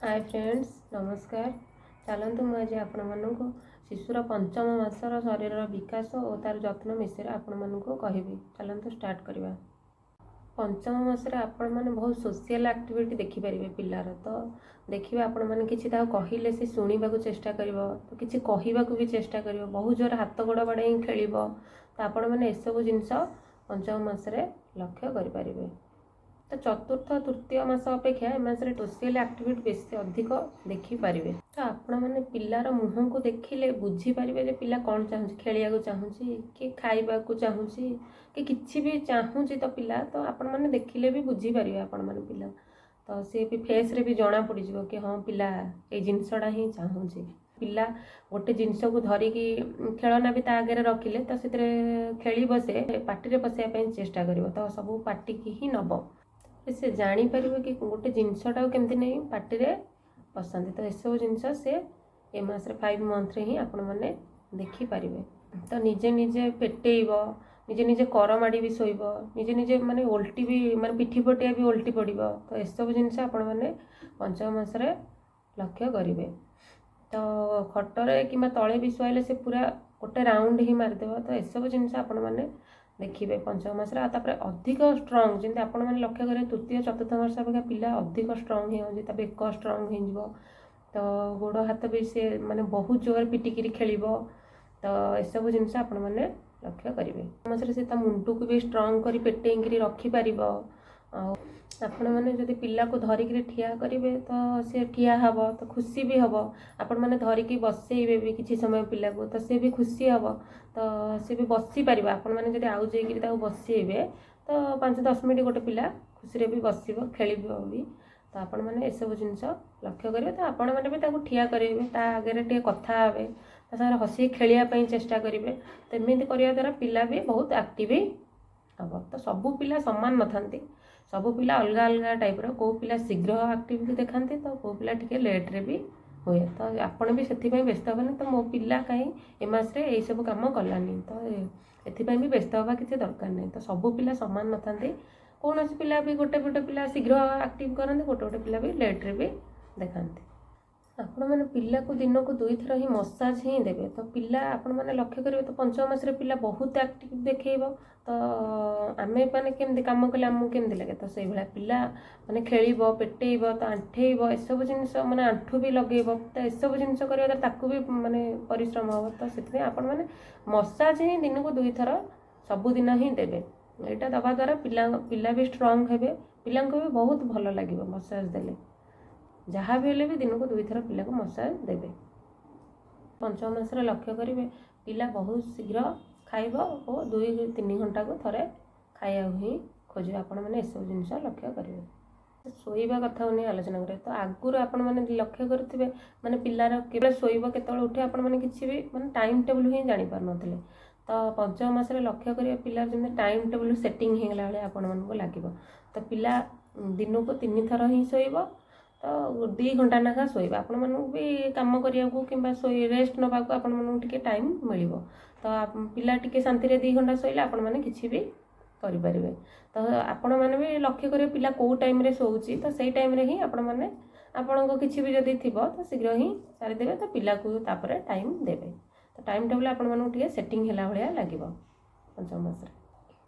ହାଏ friends, ନମସ୍କାର। ଚାଲନ୍ତୁ, ମୁଁ ଆଜି ଆପଣମାନଙ୍କୁ ଶିଶୁର ପଞ୍ଚମ ମାସର ଶରୀରର ବିକାଶ ଓ ତା'ର ଯତ୍ନ ବିଷୟରେ ଆପଣମାନଙ୍କୁ କହିବି। ଚାଲନ୍ତୁ ଷ୍ଟାର୍ଟ କରିବା। ପଞ୍ଚମ ମାସରେ ଆପଣମାନେ ବହୁତ ସୋସିଆଲ୍ ଆକ୍ଟିଭିଟି ଦେଖିପାରିବେ ପିଲାର। ତ ଦେଖିବେ ଆପଣମାନେ, କିଛି ତାକୁ କହିଲେ ସେ ଶୁଣିବାକୁ ଚେଷ୍ଟା କରିବ, ତ କିଛି କହିବାକୁ ବି ଚେଷ୍ଟା କରିବ, ବହୁତ ଜୋରେ ହାତ ଗୋଡ଼ ବାଡ଼େଇ ଖେଳିବ। ତ ଆପଣମାନେ ଏସବୁ ଜିନିଷ ପଞ୍ଚମ ମାସରେ ଲକ୍ଷ୍ୟ କରିପାରିବେ। ତ ଚତୁର୍ଥ, ତୃତୀୟ ମାସ ଅପେକ୍ଷା ଏ ମାସରେ ସୋସିଆଲ୍ ଆକ୍ଟିଭିଟି ବେଶୀ ଅଧିକ ଦେଖିପାରିବେ। ତ ଆପଣମାନେ ପିଲାର ମୁହଁକୁ ଦେଖିଲେ ବୁଝିପାରିବେ ଯେ ପିଲା କ'ଣ ଚାହୁଁଛି, ଖେଳିବାକୁ ଚାହୁଁଛି କି ଖାଇବାକୁ ଚାହୁଁଛି କି କିଛି ବି ଚାହୁଁଛି। ତ ପିଲା ତ ଆପଣମାନେ ଦେଖିଲେ ବି ବୁଝିପାରିବେ ଆପଣମାନେ ପିଲା, ତ ସିଏ ବି ଫେସ୍ରେ ବି ଜଣା ପଡ଼ିଯିବ କି ହଁ, ପିଲା ଏଇ ଜିନିଷଟା ହିଁ ଚାହୁଁଛି। ପିଲା ଗୋଟେ ଜିନିଷକୁ ଧରିକି, ଖେଳନା ବି ତା ଆଗରେ ରଖିଲେ ତ ସେଥିରେ ଖେଳିବ, ସେ ପାଟିରେ ପଶେଇବା ପାଇଁ ଚେଷ୍ଟା କରିବ। ତ ସବୁ ପାଟିକି ହିଁ ନେବ, ସେ ଜାଣିପାରିବ କି ଗୋଟେ ଜିନିଷଟାକୁ କେମିତି ନେଇ ପାଟିରେ ପଶାନ୍ତି। ତ ଏସବୁ ଜିନିଷ ସେ ଏ ମାସରେ, 5 ମନ୍ଥରେ ହିଁ ଆପଣମାନେ ଦେଖିପାରିବେ। ତ ନିଜେ ନିଜେ ପେଟେଇବ, ନିଜେ ନିଜେ କର ମାଡ଼ି ବି ଶୋଇବ, ନିଜେ ନିଜେ ମାନେ ଓଲଟି ବି, ମାନେ ପିଠି ପଟିଆ ବି ଓଲଟି ପଡ଼ିବ। ତ ଏସବୁ ଜିନିଷ ଆପଣମାନେ ପଞ୍ଚମ ମାସରେ ଲକ୍ଷ୍ୟ କରିବେ। ତ ଖଟରେ କିମ୍ବା ତଳେ ବି ଶୁଆଇଲେ ସେ ପୁରା ଗୋଟେ ରାଉଣ୍ଡ ହିଁ ମାରିଦେବ। ତ ଏସବୁ ଜିନିଷ ଆପଣମାନେ ଦେଖିବେ ପଞ୍ଚମ ମାସରେ। ଆଉ ତାପରେ ଅଧିକ ଷ୍ଟ୍ରଙ୍ଗ, ଯେମିତି ଆପଣମାନେ ଲକ୍ଷ୍ୟ କରିବେ, ତୃତୀୟ ଚତୁର୍ଥ ମାସ ଅପେକ୍ଷା ପିଲା ଅଧିକ ଷ୍ଟ୍ରଙ୍ଗ ହେଇଯାଉଛି। ତା ବେକ ଷ୍ଟ୍ରଙ୍ଗ ହେଇଯିବ, ତ ଗୋଡ଼ ହାତ ବି ସେ ମାନେ ବହୁତ ଜୋରରେ ପିଟିକିରି ଖେଳିବ। ତ ଏସବୁ ଜିନିଷ ଆପଣମାନେ ଲକ୍ଷ୍ୟ କରିବେ। ମାସରେ ସେ ତା ମୁଣ୍ଡକୁ ବି ଷ୍ଟ୍ରଙ୍ଗ କରି ପେଟେଇକିରି ରଖିପାରିବ। ଆଉ ଆପଣମାନେ ଯଦି ପିଲାକୁ ଧରିକିରି ଠିଆ କରିବେ ତ ସେ ଠିଆ ହେବ, ତ ଖୁସି ବି ହେବ। ଆପଣମାନେ ଧରିକି ବସେଇବେ ବି କିଛି ସମୟ ପିଲାକୁ, ତ ସେ ବି ଖୁସି ହେବ, ତ ସେ ବି ବସିପାରିବ। ଆପଣମାନେ ଯଦି ଆଉ ଯାଇକିରି ତାକୁ ବସେଇବେ, ତ 5-10 ମିନିଟ୍ ଗୋଟେ ପିଲା ଖୁସିରେ ବି ବସିବ, ଖେଳିବ ବି। ତ ଆପଣମାନେ ଏସବୁ ଜିନିଷ ଲକ୍ଷ୍ୟ କରିବେ। ତ ଆପଣମାନେ ବି ତାକୁ ଠିଆ କରାଇବେ, ତା ଆଗରେ ଟିକେ କଥା ହେବେ, ତା ସାଙ୍ଗରେ ହସିକି ଖେଳିବା ପାଇଁ ଚେଷ୍ଟା କରିବେ। ତ ଏମିତି କରିବା ଦ୍ୱାରା ପିଲା ବି ବହୁତ ଆକ୍ଟିଭ ହେବ। ତ ସବୁ ପିଲା ସମାନ ନଥାନ୍ତି, ସବୁ ପିଲା ଅଲଗା ଅଲଗା ଟାଇପ୍ର। କେଉଁ ପିଲା ଶୀଘ୍ର ଆକ୍ଟିଭ ଦେଖାନ୍ତି, ତ କେଉଁ ପିଲା ଟିକେ ଲେଟ୍ରେ ବି ହୁଏ। ତ ଆପଣ ବି ସେଥିପାଇଁ ବ୍ୟସ୍ତ ହେବେନି, ତ ମୋ ପିଲା କାହିଁ ଏ ମାସରେ ଏଇସବୁ କାମ କଲାନି, ତ ଏଥିପାଇଁ ବି ବ୍ୟସ୍ତ ହେବା କିଛି ଦରକାର ନାହିଁ। ତ ସବୁ ପିଲା ସମାନ ନଥାନ୍ତି। କୌଣସି ପିଲା ବି, ଗୋଟେ ଗୋଟେ ପିଲା ଶୀଘ୍ର ଆକ୍ଟିଭ କରନ୍ତି, ଗୋଟେ ଗୋଟେ ପିଲା ବି ଲେଟ୍ରେ ବି ଦେଖାନ୍ତି। ଆପଣମାନେ ପିଲାକୁ ଦିନକୁ ଦୁଇଥର ହିଁ ମସାଜ ହିଁ ଦେବେ। ତ ପିଲା ଆପଣମାନେ ଲକ୍ଷ୍ୟ କରିବେ, ତ ପଞ୍ଚମ ମାସରେ ପିଲା ବହୁତ ଆକ୍ଟିଭ ଦେଖେଇବ। ତ ଆମେ ମାନେ କେମିତି କାମ କଲେ ଆମକୁ କେମିତି ଲାଗେ, ତ ସେଇଭଳିଆ ପିଲା ମାନେ ଖେଳିବ, ପେଟେଇବ, ତ ଆଣ୍ଠେଇବ, ଏସବୁ ଜିନିଷ ମାନେ ଆଣ୍ଠୁ ବି ଲଗେଇବ। ତ ଏସବୁ ଜିନିଷ କରିବା ଦ୍ୱାରା ତାକୁ ବି ମାନେ ପରିଶ୍ରମ ହେବ। ତ ସେଥିପାଇଁ ଆପଣମାନେ ମସାଜ ହିଁ ଦିନକୁ ଦୁଇଥର ସବୁଦିନ ହିଁ ଦେବେ। ଏଇଟା ଦେବା ଦ୍ୱାରା ପିଲା ବି ଷ୍ଟ୍ରଙ୍ଗ ହେବେ, ପିଲାଙ୍କୁ ବି ବହୁତ ଭଲ ଲାଗିବ ମସାଜ ଦେଲେ। ଯାହା ବି ହେଲେ ବି ଦିନକୁ ଦୁଇଥର ପିଲାକୁ ମସାଜ ଦେବେ। ପଞ୍ଚମ ମାସରେ ଲକ୍ଷ୍ୟ କରିବେ, ପିଲା ବହୁତ ଶୀଘ୍ର ଖାଇବ ଓ 2-3 ଘଣ୍ଟାକୁ ଥରେ ଖାଇବାକୁ ହିଁ ଖୋଜିବେ। ଆପଣମାନେ ଏସବୁ ଜିନିଷ ଲକ୍ଷ୍ୟ କରିବେ। ଶୋଇବା କଥାକୁ ନେଇ ଆଲୋଚନା କରିବେ। ତ ଆଗରୁ ଆପଣମାନେ ଲକ୍ଷ୍ୟ କରିଥିବେ, ମାନେ ପିଲାର କେବେ ଶୋଇବ, କେତେବେଳେ ଉଠିବ, ଆପଣମାନେ କିଛି ବି ମାନେ ଟାଇମ୍ ଟେବୁଲ୍ ହିଁ ଜାଣିପାରୁନଥିଲେ। ତ ପଞ୍ଚମ ମାସରେ ଲକ୍ଷ୍ୟ କରିବେ, ପିଲାର ଯେମିତି ଟାଇମ୍ ଟେବୁଲ୍ ସେଟିଂ ହେଇଗଲା ଭଳିଆ ଆପଣମାନଙ୍କୁ ଲାଗିବ। ତ ପିଲା ଦିନକୁ ତିନିଥର ହିଁ ଶୋଇବ, ତ 2 ଘଣ୍ଟା ଲେଖା ଶୋଇବ। ଆପଣମାନଙ୍କୁ ବି କାମ କରିବାକୁ କିମ୍ବା ଶୋଇ ରେଷ୍ଟ ନେବାକୁ ଆପଣମାନଙ୍କୁ ଟିକେ ଟାଇମ୍ ମିଳିବ। ତ ପିଲା ଟିକେ ଶାନ୍ତିରେ 2 ଘଣ୍ଟା ଶୋଇଲେ ଆପଣମାନେ କିଛି ବି କରିପାରିବେ। ତ ଆପଣମାନେ ବି ଲକ୍ଷ୍ୟ କରିବେ ପିଲା କେଉଁ ଟାଇମ୍ରେ ଶୋଉଛି, ତ ସେଇ ଟାଇମ୍ରେ ହିଁ ଆପଣମାନେ ଆପଣଙ୍କ କିଛି ବି ଯଦି ଥିବ ତ ଶୀଘ୍ର ହିଁ ସାରିଦେବେ, ତ ପିଲାକୁ ତାପରେ ଟାଇମ୍ ଦେବେ। ତ ଟାଇମ୍ ଟେବୁଲ୍ ଆପଣମାନଙ୍କୁ ଟିକେ ସେଟିଂ ହେଲା ଭଳିଆ ଲାଗିବ ପଞ୍ଚମ ମାସରେ।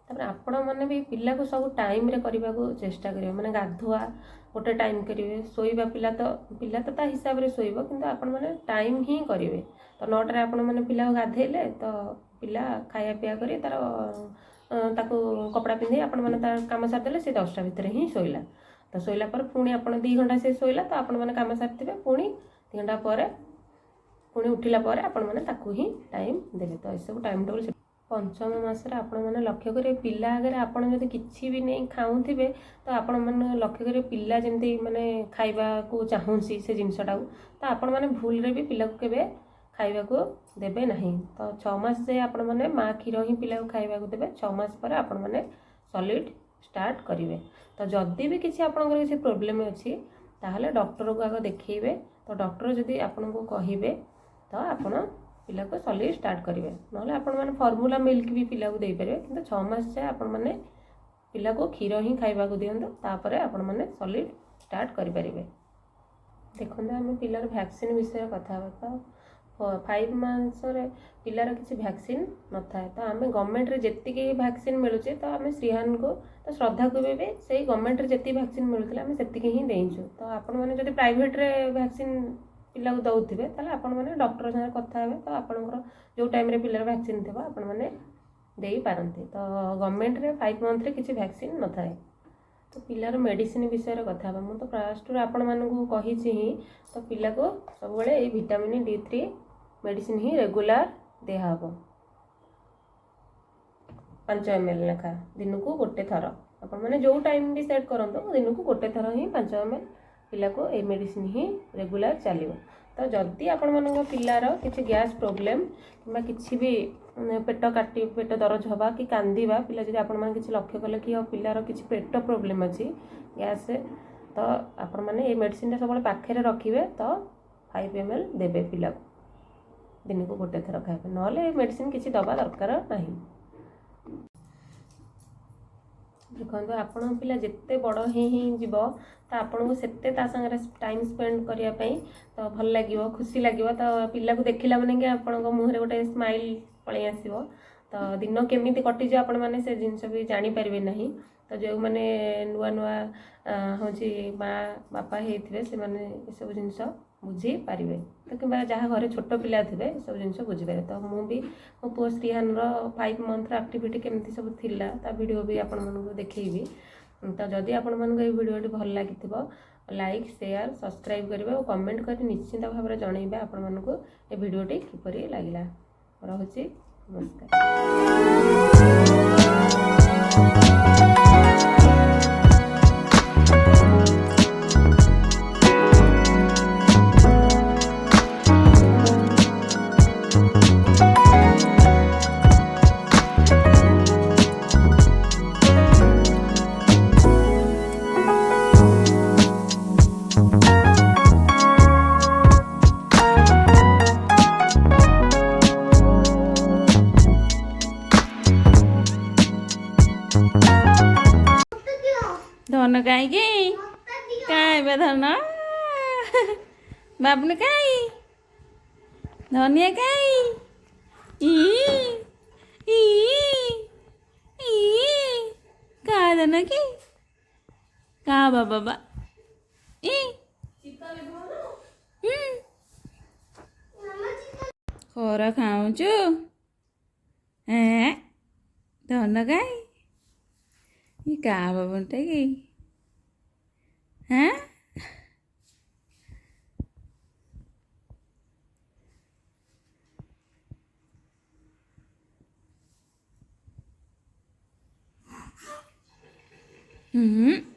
ତାପରେ ଆପଣମାନେ ବି ପିଲାକୁ ସବୁ ଟାଇମ୍ରେ କରିବାକୁ ଚେଷ୍ଟା କରିବେ। ମାନେ ଗାଧୁଆ ଗୋଟେ ଟାଇମ୍ କରିବେ, ଶୋଇବା ପିଲା ତ ତା ହିସାବରେ ଶୋଇବ, କିନ୍ତୁ ଆପଣମାନେ ଟାଇମ୍ ହିଁ କରିବେ। ତ 9ଟାରେ ଆପଣମାନେ ପିଲାକୁ ଗାଧେଇଲେ, ତ ପିଲା ଖାଇବା ପିଇବା କରି ତାର ତାକୁ କପଡ଼ା ପିନ୍ଧେଇ ଆପଣମାନେ ତା କାମ ସାରିଦେଲେ, ସେ 10ଟା ଭିତରେ ହିଁ ଶୋଇଲା। ତ ଶୋଇଲା ପରେ ପୁଣି ଆପଣ 2 ଘଣ୍ଟା ସେ ଶୋଇଲା, ତ ଆପଣମାନେ କାମ ସାରିଥିବେ, ପୁଣି 2 ଘଣ୍ଟା ପରେ ପୁଣି ଉଠିଲା ପରେ ଆପଣମାନେ ତାକୁ ହିଁ ଟାଇମ୍ ଦେବେ। ତ ଏସବୁ ଟାଇମ୍ ଟେବୁଲ୍। ପଞ୍ଚମ ମାସରେ ଆପଣମାନେ ଲକ୍ଷ୍ୟ କରିବେ, ପିଲା ଆଗରେ ଆପଣ ଯଦି କିଛି ବି ନେଇ ଖାଉଥିବେ, ତ ଆପଣମାନେ ଲକ୍ଷ୍ୟ କରିବେ ପିଲା ଯେମିତି ମାନେ ଖାଇବାକୁ ଚାହୁଁଛି ସେ ଜିନିଷଟାକୁ। ତ ଆପଣମାନେ ଭୁଲରେ ବି ପିଲାକୁ କେବେ ଖାଇବାକୁ ଦେବେ ନାହିଁ। ତ 6 ମାସ ଯାଏ ଆପଣମାନେ ମା କ୍ଷୀର ହିଁ ପିଲାକୁ ଖାଇବାକୁ ଦେବେ। 6 ମାସ ପରେ ଆପଣମାନେ ସଲିଡ଼ ଷ୍ଟାର୍ଟ କରିବେ। ତ ଯଦି ବି କିଛି ଆପଣଙ୍କର କିଛି ପ୍ରୋବ୍ଲେମ୍ ଅଛି, ତାହେଲେ ଡକ୍ଟରକୁ ଆଗ ଦେଖେଇବେ। ତ ଡକ୍ଟର ଯଦି ଆପଣଙ୍କୁ କହିବେ, ତ ଆପଣ ପିଲାକୁ ସଲିଡ଼ ଷ୍ଟାର୍ଟ କରିବେ। ନହେଲେ ଆପଣମାନେ ଫର୍ମୁଲା ମିଲ୍କ ବି ପିଲାକୁ ଦେଇପାରିବେ, କିନ୍ତୁ 6 ମାସ ଯାଏ ଆପଣମାନେ ପିଲାକୁ କ୍ଷୀର ହିଁ ଖାଇବାକୁ ଦିଅନ୍ତୁ, ତାପରେ ଆପଣମାନେ ସଲିଡ଼ ଷ୍ଟାର୍ଟ କରିପାରିବେ। ଦେଖନ୍ତୁ, ଆମେ ପିଲାର ଭ୍ୟାକ୍ସିନ୍ ବିଷୟରେ କଥା ହେବା। ତ 5 ମାସରେ ପିଲାର କିଛି ଭ୍ୟାକ୍ସିନ୍ ନଥାଏ। ତ ଆମେ ଗଭର୍ଣ୍ଣମେଣ୍ଟରେ ଯେତିକି ଭ୍ୟାକ୍ସିନ୍ ମିଳୁଛି, ତ ଆମେ ଶ୍ରୀହାନକୁ, ତ ଶ୍ରଦ୍ଧାକୁ ବି ସେଇ ଗଭର୍ଣ୍ଣମେଣ୍ଟରେ ଯେତିକି ଭ୍ୟାକ୍ସିନ୍ ମିଳୁଥିଲା, ଆମେ ସେତିକି ହିଁ ଦେଇଛୁ। ତ ଆପଣମାନେ ଯଦି ପ୍ରାଇଭେଟରେ ଭ୍ୟାକ୍ସିନ୍ ପିଲାକୁ ଦେଉଥିବେ, ତାହେଲେ ଆପଣମାନେ ଡକ୍ଟର ସାଙ୍ଗରେ କଥା ହେବେ। ତ ଆପଣଙ୍କର ଯେଉଁ ଟାଇମ୍ରେ ପିଲାର ଭ୍ୟାକ୍ସିନ୍ ଥିବ, ଆପଣମାନେ ଦେଇପାରନ୍ତି। ତ ଗଭର୍ଣ୍ଣମେଣ୍ଟରେ 5 ମନ୍ଥରେ କିଛି ଭ୍ୟାକ୍ସିନ୍ ନଥାଏ। ତ ପିଲାର ମେଡ଼ିସିନ ବିଷୟରେ କଥା ହେବା। ମୁଁ ତ ଫାଷ୍ଟରୁ ଆପଣମାନଙ୍କୁ କହିଛି ହିଁ। ତ ପିଲାକୁ ସବୁବେଳେ ଏଇ ଭିଟାମିନ୍ D3 medicine ହିଁ ରେଗୁଲାର ଦିଆହେବ, 5 ml ଲେଖା ଦିନକୁ ଗୋଟେ ଥର। ଆପଣମାନେ ଯେଉଁ ଟାଇମ୍ ବି ସେଟ୍ କରନ୍ତୁ, ଦିନକୁ ଗୋଟେ ଥର ହିଁ 5 ml ପିଲାକୁ ଏଇ ମେଡ଼ିସିନ ହିଁ ରେଗୁଲାର ଚାଲିବ। ତ ଯଦି ଆପଣମାନଙ୍କ ପିଲାର କିଛି ଗ୍ୟାସ୍ ପ୍ରୋବ୍ଲେମ୍ କିମ୍ବା କିଛି ବି ପେଟ କାଟି, ପେଟ ଦରଜ ହେବା କି କାନ୍ଦିବା, ପିଲା ଯଦି ଆପଣମାନେ କିଛି ଲକ୍ଷ୍ୟ କଲେ କି ଆଉ ପିଲାର କିଛି ପେଟ ପ୍ରୋବ୍ଲେମ୍ ଅଛି, ଗ୍ୟାସ୍, ତ ଆପଣମାନେ ଏଇ ମେଡ଼ିସିନଟା ସବୁବେଳେ ପାଖରେ ରଖିବେ। ତ 5 ml ଦେବେ ପିଲାକୁ ଦିନକୁ ଗୋଟେ ଥର ଖାଇବା ପାଇଁ। ନହେଲେ ଏ ମେଡ଼ିସିନ କିଛି ଦେବା ଦରକାର ନାହିଁ। ଦେଖନ୍ତୁ, ଆପଣଙ୍କ ପିଲା ଯେତେ ବଡ଼ ହେଇ ହେଇ ଯିବ, ତ ଆପଣଙ୍କୁ ସେତେ ତା ସାଙ୍ଗରେ ଟାଇମ୍ ସ୍ପେଣ୍ଡ କରିବା ପାଇଁ ତ ଭଲ ଲାଗିବ, ଖୁସି ଲାଗିବ। ତ ପିଲାକୁ ଦେଖିଲା ମାନେ କି ଆପଣଙ୍କ ମୁହଁରେ ଗୋଟେ ସ୍ମାଇଲ୍ ପଳେଇ ଆସିବ। ତ ଦିନ କେମିତି କଟିଯିବ, ଆପଣମାନେ ସେ ଜିନିଷ ବି ଜାଣିପାରିବେ ନାହିଁ। ତ ଯେଉଁମାନେ ନୂଆ ନୂଆ ହେଉଛି ମା ବାପା ହେଇଥିବେ, ସେମାନେ ଏସବୁ ଜିନିଷ ବୁଝିପାରିବେ। ତ କିମ୍ବା ଯାହା ଘରେ ଛୋଟ ପିଲା ଥିବେ, ଏସବୁ ଜିନିଷ ବୁଝିପାରିବେ। ତ ମୁଁ ବି ମୋ ପୁଅ ଶ୍ରୀହାନର 5 ମନ୍ଥର ଆକ୍ଟିଭିଟି କେମିତି ସବୁ ଥିଲା, ତା ଭିଡ଼ିଓ ବି ଆପଣମାନଙ୍କୁ ଦେଖେଇବି। ତ ଯଦି ଆପଣମାନଙ୍କୁ ଏଇ ଭିଡ଼ିଓଟି ଭଲ ଲାଗିଥିବ, ଲାଇକ୍, ସେୟାର, ସବସ୍କ୍ରାଇବ୍ କରିବେ ଓ କମେଣ୍ଟ କରି ନିଶ୍ଚିନ୍ତ ଭାବରେ ଜଣେଇବେ ଆପଣମାନଙ୍କୁ ଏ ଭିଡ଼ିଓଟି କିପରି ଲାଗିଲା। ରହୁଛି, ନମସ୍କାର। ଧନ କାହିଁକି? କାଇଁ ବେ ଧନ? ବାବୁନ କାଇଁ? ଧନିଆ କାଇଁ? ଇ ଇ ଇ, କା ଧନ କି କା? ବାବା ବା ଇ। ଖରା ଖାଉଛୁ? ହେଁ, ଧନ କାଇଁ? ଇ, କା ବାବୁନଟା କି? ହେଁ। ହୁଁ।